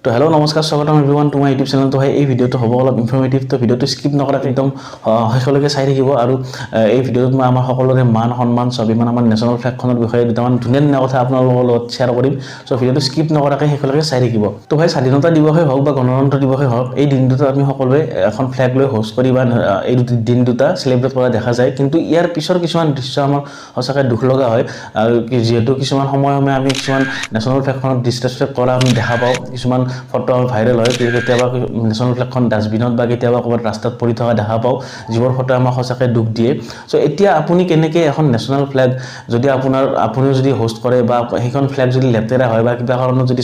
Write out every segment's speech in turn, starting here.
তো হেল্ল' নমস্কাৰ, স্বাগতম এভৰিৱান তোমাৰ ইউটিউব চেনেলটো হয়। এই ভিডিঅ'টো হ'ব অলপ ইনফৰ্মেটিভ। তো ভিডিঅ'টো স্কিপ নকৰাকৈ একদম শেষলৈকে চাই থাকিব। আৰু এই ভিডিঅ'টোত মই আমাৰ সকলোৰে মান সন্মান স্বাভিমান আমাৰ নেশ্যনেল ফ্লেগখনৰ বিষয়ে দুটামান ধুনীয়া ধুনীয়া কথা আপোনালোকৰ লগত শ্বেয়াৰ কৰিম। চ' ভিডিঅ'টো স্কিপ নকৰাকৈ শেষলৈকে চাই থাকিব। তো ভাই, স্বাধীনতা দিৱসেই হওক বা গণতন্ত্ৰ দিৱসেই হওক, এই দিনটোত আমি সকলোৱে এখন ফ্লেগ লৈ হোষ্ট কৰি বা এই দিন দুটা চেলিব্ৰেট কৰা দেখা যায়। কিন্তু ইয়াৰ পিছৰ কিছুমান দৃশ্য আমাৰ সঁচাকৈ দুখ লগা হয়। আৰু যিহেতু কিছুমান সময়ে সময়ে আমি কিছুমান নেশ্যনেল ফ্লেগখনত ডিছৰেচপেক্ট কৰা আমি দেখা পাওঁ, কিছুমান ফটো ভাইৰেল হয়, কেতিয়াবা নেশ্যনেল ফ্লেগখন ডাষ্টবিনত বা কেতিয়াবা ক'ৰবাত ৰাস্তাত পৰি থকা দেখা পাওঁ, যিবোৰ ফটো আমাক সঁচাকৈ দুখ দিয়ে। চ' এতিয়া আপুনি কেনেকৈ এখন নেশ্যনেল ফ্লেগ যদি আপুনিও যদি হোষ্ট কৰে বা সেইখন ফ্লেগ যদি লেতেৰা হয় বা কিবা কাৰণত যদি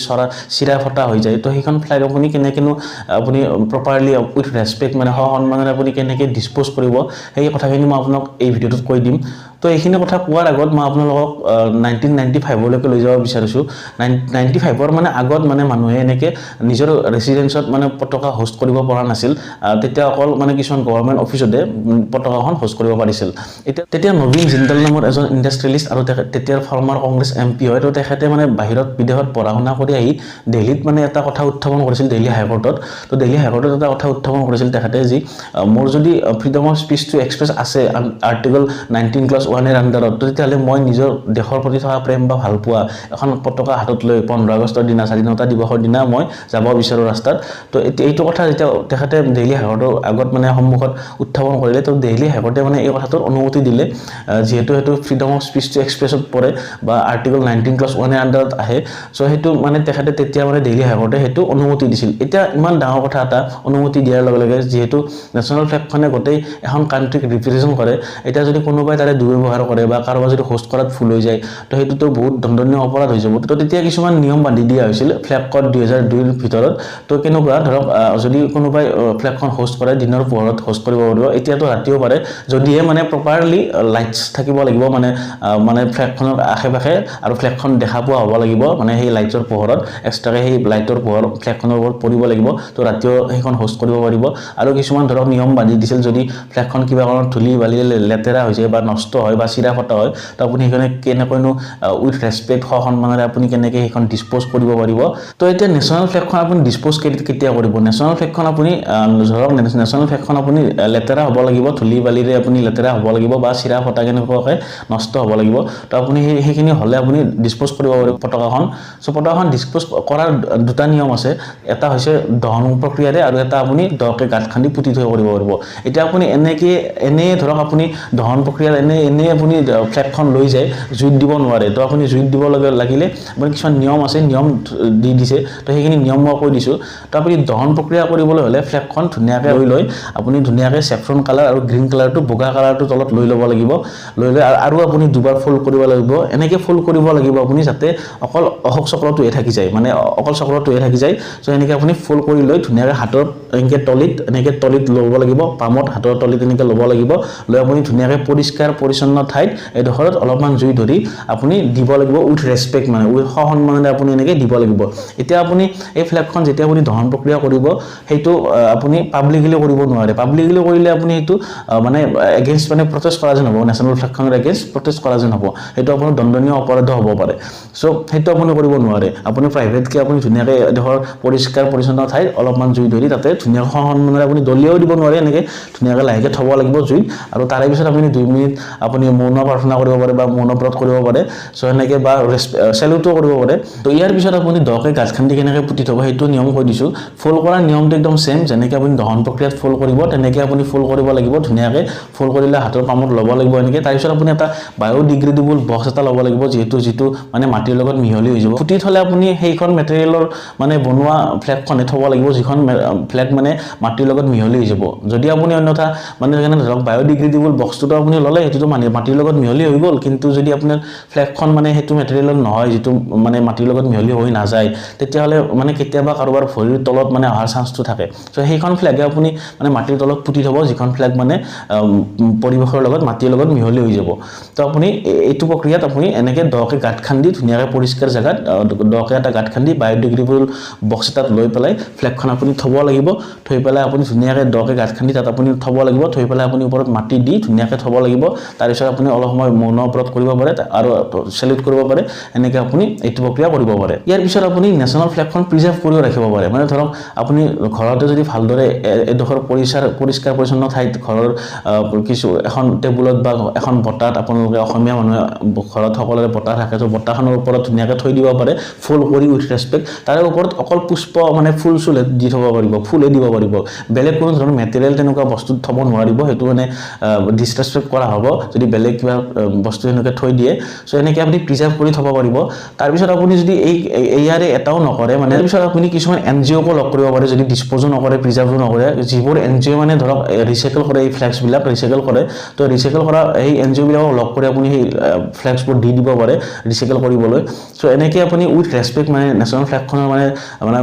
চিৰা ফটা হৈ যায়, তো সেইখন ফ্লেগ আপুনি কেনেকৈনো আপুনি প্ৰপাৰলি উইথ ৰেচপেক্ট, মানে সন্মানেৰে আপুনি কেনেকৈ ডিছপ'জ কৰিব, সেই কথাখিনি মই আপোনাক এই ভিডিঅ'টোত কৈ দিম। তো এইখিনি কথা কোৱাৰ আগত মই আপোনালোকক 1995লৈকে লৈ যাব বিচাৰিছোঁ। 95ৰ মানে আগত মানে মানুহে এনেকৈ নিজৰ ৰেচিডেঞ্চত মানে পতাকা হোষ্ট কৰিব পৰা নাছিল। তেতিয়া অকল মানে কিছুমান গভৰ্ণমেণ্ট অফিচতে পতাকাখন হোষ্ট কৰিব পাৰিছিল। এতিয়া তেতিয়া নবীন জিন্দাল নামৰ এজন ইণ্ডাষ্ট্ৰিয়েলিষ্ট আৰু তেখেত তেতিয়াৰ ফৰ্মাৰ কংগ্ৰেছ এমপি হয়। তো তেখেতে মানে বাহিৰত বিদেশত পঢ়া শুনা কৰি আহি দিল্লীত মানে এটা কথা উত্থাপন কৰিছিল দিল্লী হাইকোৰ্টত। তো দিল্লী হাইকোৰ্টত এটা কথা উত্থাপন কৰিছিল তেখেতে যি মোৰ যদি ফ্ৰীডম অফ স্পীচটো এক্সপ্ৰেছ আছে আৰ্টিকল 19 ক্লজ 1ৰ আণ্ডাৰত, তো তেতিয়াহ'লে মই নিজৰ দেশৰ প্ৰতি থকা প্ৰেম বা ভালপোৱা এখন পতাকা হাতত লৈ 15 আগষ্টৰ দিনা, স্বাধীনতা দিৱসৰ দিনা মই যাব বিচাৰোঁ ৰাস্তাত। তো এতিয়া এইটো কথা যেতিয়া তেখেতে দিল্লী হাইকোৰ্টৰ আগত মানে সন্মুখত উত্থাপন কৰিলে, তো দিল্লী হাইকোৰ্টে মানে এই কথাটোৰ অনুমতি দিলে। যিহেতু সেইটো ফ্ৰীডম অফ স্পীচটো এক্সপ্ৰেছত পৰে বা আৰ্টিকল 19 ক্লজ 1ৰ আণ্ডাৰত আহে, চ' সেইটো মানে তেখেতে তেতিয়া মানে দিল্লী হাইকোৰ্টে সেইটো অনুমতি দিছিল। এতিয়া ইমান ডাঙৰ কথা এটা অনুমতি দিয়াৰ লগে লগে, যিহেতু নেশ্যনেল ফ্লেগখনে গোটেই এখন কাণ্ট্ৰিক ৰিপ্ৰেজেণ্ট কৰে, এতিয়া যদি কোনোবাই তাৰে দুৰ্ব্যৱহাৰ কৰে বা কাৰোবাৰ যদি হোষ্ট কৰাত ভুল হৈ যায়, তো সেইটোতো বহুত দণ্ডনীয় অপৰাধ হৈ যাব। তো তেতিয়া কিছুমান নিয়ম বান্ধি দিয়া হৈছিল ফ্লেগ কোড 2002ৰ ভিতৰত। তো কেনেকুৱা ধৰক, যদি কোনোবাই ফ্লেগখন হোষ্ট কৰে, দিনৰ পোহৰত হোষ্ট কৰিব পাৰিব। এতিয়াতো ৰাতিও পাৰে, যদিহে মানে প্ৰপাৰলি লাইটছ থাকিব লাগিব, মানে মানে ফ্লেগখনৰ আশে পাশে আৰু ফ্লেগখন দেখা পোৱা হ'ব লাগিব, মানে সেই লাইটৰ পোহৰত এক্সট্ৰাকৈ সেই লাইটৰ পোহৰ ফ্লেগখনৰ ওপৰত পৰিব লাগিব। তো ৰাতিও সেইখন হোষ্ট কৰিব পাৰিব। আৰু কিছুমান ধৰক নিয়ম বান্ধি দিছিল, যদি ফ্লেগখন কিবা কাৰণত ধূলি বালি লেতেৰা হৈছে বা নষ্ট হয় বা চিৰা ফটা হয়, তো আপুনি সেইখনে কেনেকৈনো উইথ ৰেচপেক্ট, সন্মানেৰে আপুনি কেনেকৈ সেইখন ডিছপ'জ কৰিব পাৰিব। তো এতিয়া নেশ্যনেল ফ্লেগখন আপুনি ডিছপ'জ কেতিয়া কৰিব? নেশ্যনেল ফ্লেগখন আপুনি ধৰক নেশ্যনেল ফ্লেগখন আপুনি লেতেৰা হ'ব লাগিব, ধূলি বালিৰে আপুনি লেতেৰা হ'ব লাগিব বা চিৰা ফটা কেনেকুৱাকৈ নষ্ট হ'ব লাগিব। তো আপুনি সেইখিনি হ'লে আপুনি ডিছপ'জ কৰিব পাৰিব পতাকাখন। চ' পতাকাখন ডিছপ'জ কৰাৰ দুটা নিয়ম আছে। এটা হৈছে দহন প্ৰক্ৰিয়াৰে আৰু এটা আপুনি দকে গাঁত খান্দি পুতি থৈ কৰিব পাৰিব। এতিয়া আপুনি এনেকৈ এনেই ধৰক আপুনি দহন প্ৰক্ৰিয়াৰ এনেই এনেই আপুনি ফ্লেগখন লৈ যায়, জুইত দিব নোৱাৰে। তো আপুনি জুইত দিব লাগিলে আপুনি কিছুমান নিয়ম আছে, নিয়ম দি দিছে। তো সেইখিনি নিয়ম মই কৈ দিছোঁ। তো আপুনি দহন প্ৰক্ৰিয়া কৰিবলৈ হ'লে ফ্লেগখন ধুনীয়াকৈ লৈ লৈ আপুনি ধুনীয়াকৈ চেফ্ৰন কালাৰ আৰু গ্ৰীণ কালাৰটো, বগা কালাৰটো তলত লৈ ল'ব লাগিব। লৈ লৈ আৰু আপুনি দুবাৰ ফ'ল্ড কৰিব লাগিব। এনেকৈ ফ'ল্ড কৰিব লাগিব আপুনি যাতে অকল অশোক চক্ৰটোহে থাকি যায়, মানে অকল চক্ৰটোহে থাকি যায়। চ' এনেকৈ আপুনি ফ'ল্ড কৰি লৈ ধুনীয়াকৈ হাতৰ এনেকৈ তলিত ল'ব লাগিব, পামত হাতৰ তলিত এনেকৈ ল'ব লাগিব। লৈ আপুনি ধুনীয়াকৈ পৰিষ্কাৰ পৰিচ্ছন্ন ঠাইত এডোখৰত অলপমান জুই ধৰি আপুনি দিব লাগিব, উইথ ৰেচপেক্ট, মানে উইথ সসন্মানেৰে আপুনি এনেকৈ দিব লাগিব। এতিয়া আপুনি এই ফ্লেগখন যেতিয়া আপুনি দহন প্ৰক্ৰিয়া কৰিব, সেইটো আপুনি পাব্লিকলি কৰিব নোৱাৰে। পাব্লিকলি কৰিলে আপুনি সেইটো মানে এগেইনষ্ট মানে প্ৰটেষ্ট কৰা যেন হ'ব, নেশ্যনেল ফ্লেগখনৰ এগেইনষ্ট প্ৰটেষ্ট কৰা যেন হ'ব। সেইটো আপোনাৰ দণ্ডনীয় অপৰাধো হ'ব পাৰে। চ' সেইটো আপুনি কৰিব নোৱাৰে। আপুনি প্ৰাইভেটকৈ আপুনি ধুনীয়াকৈ এডোখৰ পৰিষ্কাৰ পৰিচ্ছন্ন ঠাইত অলপমান জুই ধৰি তাতে ধুনীয়াকৈ সন্মানেৰে, আপুনি দলিয়াও দিব নোৱাৰে, এনেকৈ ধুনীয়াকৈ লাহেকৈ থ'ব লাগিব জুইত। আৰু তাৰে পিছত আপুনি 2 মিনিট আপুনি মৌন প্ৰাৰ্থনা কৰিব পাৰে বা মৌন ব্ৰত কৰিব পাৰে। চ' সেনেকৈ বা চেলুটো কৰিব পাৰে। তো ইয়াৰ পিছত আপুনি দকে গাঁত খান্দি কেনেকৈ পুতি থ'ব, সেইটো নিয়ম কৈ দিছোঁ। ফ'ল্ড কৰাৰ নিয়মটো একদম ছেম, যেনেকৈ আপুনি দহন প্ৰক্ৰিয়াত ফ'ল্ড কৰিব, তেনেকৈ আপুনি ফ'ল্ড কৰিব লাগিব। ধুনীয়াকৈ ফ'ল্ড কৰিলে হাতৰ পামত ল'ব লাগিব এনেকৈ। তাৰপিছত আপুনি এটা বায়'ডিগ্ৰেডেবল বক্স এটা ল'ব লাগিব, যিটো মানে মাটিৰ লগত মিহলি হৈ যাব। পুতি থ'লে আপুনি সেইখন মেটেৰিয়েলৰ মানে বনোৱা ফ্লেগখনে থ'ব লাগিব, যিখন ফ্লেগ মানে মাটিৰ লগত মিহলি হৈ যাব। যদি আপুনি অন্যথা মানে সেইকাৰণে ধৰক বায়'ডিগ্ৰেডেবল বক্সটোতো আপুনি ল'লে, সেইটোতো মানে মাটিৰ লগত মিহলি হৈ গ'ল, কিন্তু যদি আপোনাৰ ফ্লেগখন মানে সেইটো মেটেৰিয়েলত নহয়, যিটো মানে মাটিৰ লগত মিহলি হৈ নাযায়, তেতিয়াহ'লে মানে কেতিয়াবা কাৰোবাৰ ভৰিৰ তলত মানে অহাৰ চান্সটো থাকে। চ' সেইখন ফ্লেগে আপুনি মানে মাটিৰ তলত পুতি থ'ব, যিখন ফ্লেগ মানে পৰিৱেশৰ লগত, মাটিৰ লগত মিহলি হৈ যাব। তো আপুনি এইটো প্ৰক্ৰিয়াত আপুনি এনেকৈ দকে গাঁত খান্দি ধুনীয়াকৈ পৰিষ্কাৰ জেগাত দকে এটা গাঁত খান্দি বায়'ডিগ্ৰেডেবল বক্স এটাত লৈ পেলাই ফ্লেগখন আপুনি থ'ব লাগিব। থৈ পেলাই আপুনি ধুনীয়াকৈ দকে গাঁত খান্দি তাত আপুনি থ'ব লাগিব। থৈ পেলাই আপুনি ওপৰত মাটি দি ধুনীয়াকৈ থ'ব লাগিব। তাৰপিছত তাৰপিছত আপুনি অলপ সময় মৌন ব্ৰত কৰিব পাৰে আৰু চেলিউট কৰিব পাৰে। এনেকৈ আপুনি এইটো প্ৰক্ৰিয়া কৰিব পাৰে। ইয়াৰ পিছত আপুনি নেশ্যনেল ফ্লেগখন প্ৰিজাৰ্ভ কৰিও ৰাখিব পাৰে। মানে ধৰক আপুনি ঘৰতে যদি ভালদৰে এডোখৰ পৰিষ্কাৰ পৰিচ্ছন্ন ঠাইত ঘৰৰ কিছু এখন টেবুলত বা এখন বটাত, আপোনালোকে অসমীয়া মানুহে ঘৰত সকলোৰে বটা থাকে, তো বটাখনৰ ওপৰত ধুনীয়াকৈ থৈ দিব পাৰে ফুল কৰি উইথ ৰেচপেক্ট। তাৰে ওপৰত অকল পুষ্প মানে ফুল চুলহে দি থ'ব পাৰিব, ফুলে দিব পাৰিব, বেলেগ কোনো ধৰণৰ মেটেৰিয়েল তেনেকুৱা বস্তুত থ'ব নোৱাৰিব। সেইটো মানে ডিছৰেচপেক্ট কৰা হ'ব যদি বেলেগ কিবা বস্তু সেনেকৈ থৈ দিয়ে। চ' এনেকৈ আপুনি প্ৰিজাৰ্ভ কৰি থ'ব পাৰিব। তাৰপিছত আপুনি যদি এই ইয়াৰে এটাও নকৰে, মানে তাৰপিছত আপুনি কিছুমান এন জি অ'কো লগ কৰিব পাৰে। যদি ডিছপ'জো নকৰে, প্ৰিজাৰ্ভো নকৰে, যিবোৰ এন জি অ' মানে ধৰক ৰিচাইকেল কৰে, এই ফ্লেগছবিলাক ৰিচাইকেল কৰে, তো ৰিচাইকেল কৰা সেই এন জি অ'বিলাকক লগ কৰি আপুনি সেই ফ্লেগছবোৰ দি দিব পাৰে ৰিচাইকেল কৰিবলৈ। চ' এনেকৈ আপুনি উইথ ৰেচপেক্ট মানে নেশ্যনেল ফ্লেগখনৰ মানে মানে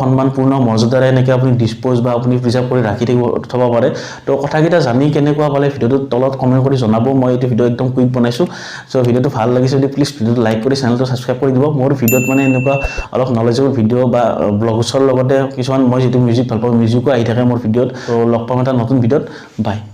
সন্মানপূৰ্ণ মৰ্যাদাৰে এনেকৈ আপুনি ডিছপ'জ বা আপুনি প্ৰিজাৰ্ভ কৰি ৰাখি থ'ব পাৰে। তো কথাকেইটা জানি কেনেকুৱা পালে ভিডিঅ'টোত তলত কমেণ্ট কৰি জনাব। মই এইটো ভিডিঅ' একদম কুইক বনাইছোঁ। চ' ভিডিঅ'টো ভাল লাগিছে যদি প্লিজ ভিডিঅ'টো লাইক কৰি চেনেলটো ছাবস্ক্ৰাইব কৰি দিব। মোৰ ভিডিঅ'ত মানে এনেকুৱা অলপ নলেজেবল ভিডিঅ' বা ব্লগছৰ লগতে কিছুমান মই যিটো মিউজিক ভাল পাওঁ, মিউজিকো আহি থাকে মোৰ ভিডিঅ'ত। ত' লগ পাম এটা নতুন ভিডিঅ'ত। বাই।